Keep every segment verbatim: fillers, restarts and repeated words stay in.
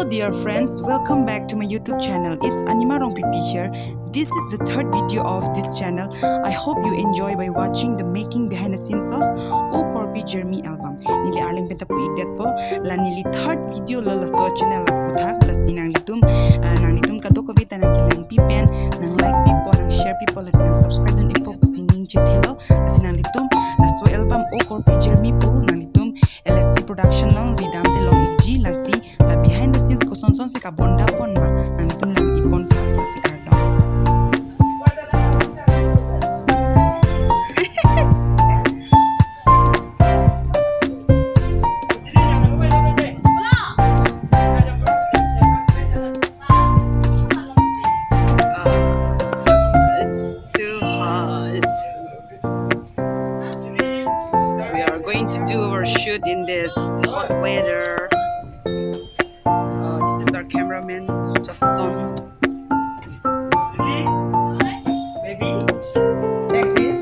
Dear friends, welcome back to my YouTube channel. It's Anima Rongpipi here. This is the third video of this channel. I hope you enjoy by watching the making behind the scenes of O Korpi Jirmi album. Neli arleng pen ta pu-ikdetpo, la neli third video lo laso channel aputhak, lasi nanglitum, ah, nanglitum kadokave ta nangkelangpi pen, nang like pipo, nang share pipo, lapen nang subscribe dun-ikpo pusi ning chethelo, lasi nanglitum, laso album O Korpi Jirmi pu, nanglitum L S T Production along ridamte long-ikji, lasi la behind the scenes kosonsonsi kabondapon ma, nanglitum lang-ikpon tha, lasi kardom. It's too hot. We are going to do our shoot in this hot weather. Uh, this is our cameraman, Jackson. Baby, take this.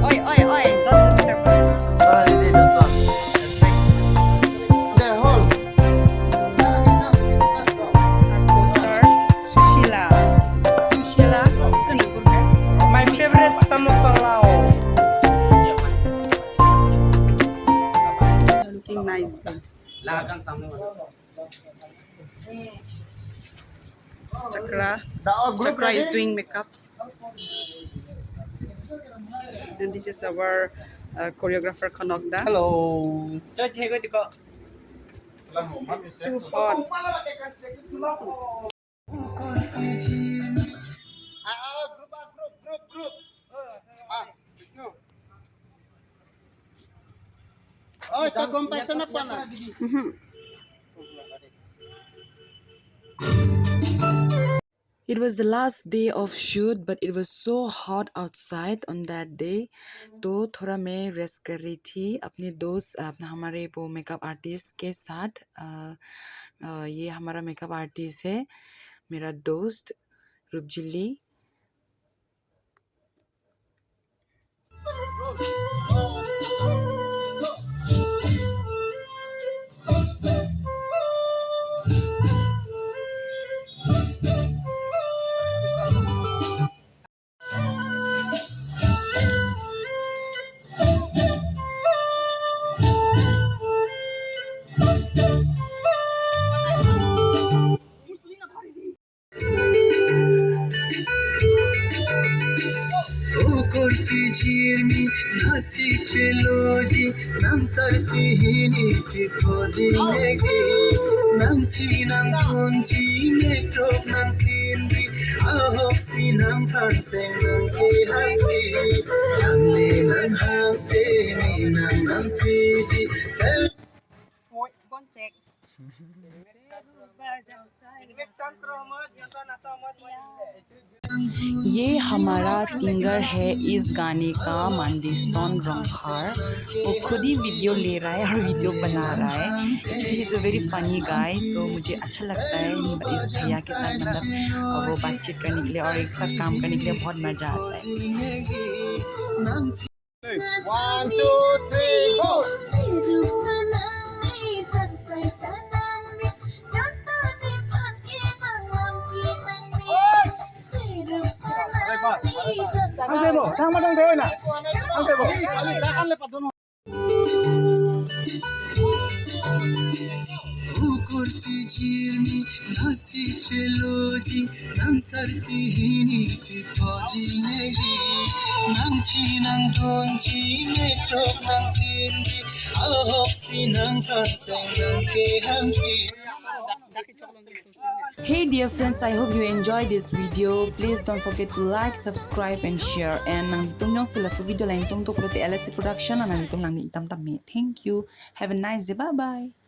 Oi, oi, oi, don't disturb us. Our co-star, Sushila. Sushila, my favorite samosa lao. Looking nice. Chakra. Chakra is doing makeup. And this is our, uh, choreographer, Khanok Da. Hello. It's too hot. Ah, ah, group, ah, group, group, group. Ah, Vishnu. Oh, ito gom paisa na pana. Mhm. It was the last day of shoot, but it was so hot outside on that day. तो थोड़ा मैं रेस्ट कर रही थी अपने दोस्त, अपना, हमारे वो मेकअप आर्टिस्ट के साथ। अ, अ, ये हमारा मेकअप आर्टिस्ट है, मेरा दोस्त रूपजिली। O Korpi Jirmi nasi cheloji, nang sarki hini pi podi negi, nang phi nang dunji, mekrok nang kinri, ahok si nang phan seng nang kehati, nang ne nang hangte ni nang nang piji, sel. ये हमारा सिंगर है इस गाने का, मानदेसन रोंगहार। वो खुद ही वीडियो ले रहा है और वीडियो बना रहा है। Actually, he's a very funny guy, तो मुझे अच्छा लगता है इस भैया के साथ, मतलब, वो बातचीत करने के लिए और एक साथ काम करने के लिए बहुत मजा आता है। One, two, three, go. Ang tebo, thang matang tebo na. Ang tebo. O Korpi Jirmi nasi cheloji, nang sarki hini pi podi negi, nang phi nang dunji, mekrok nang kinri, ahok si nang phan seng nang kehangpi. Hey dear friends, I hope you enjoy this video. Please don't forget to like, subscribe and share. And nanglitum jongsi laso video langtung tok pulote L S C Production, nanglitum nang ni itam tam me. Thank you. Have a nice day. Bye bye.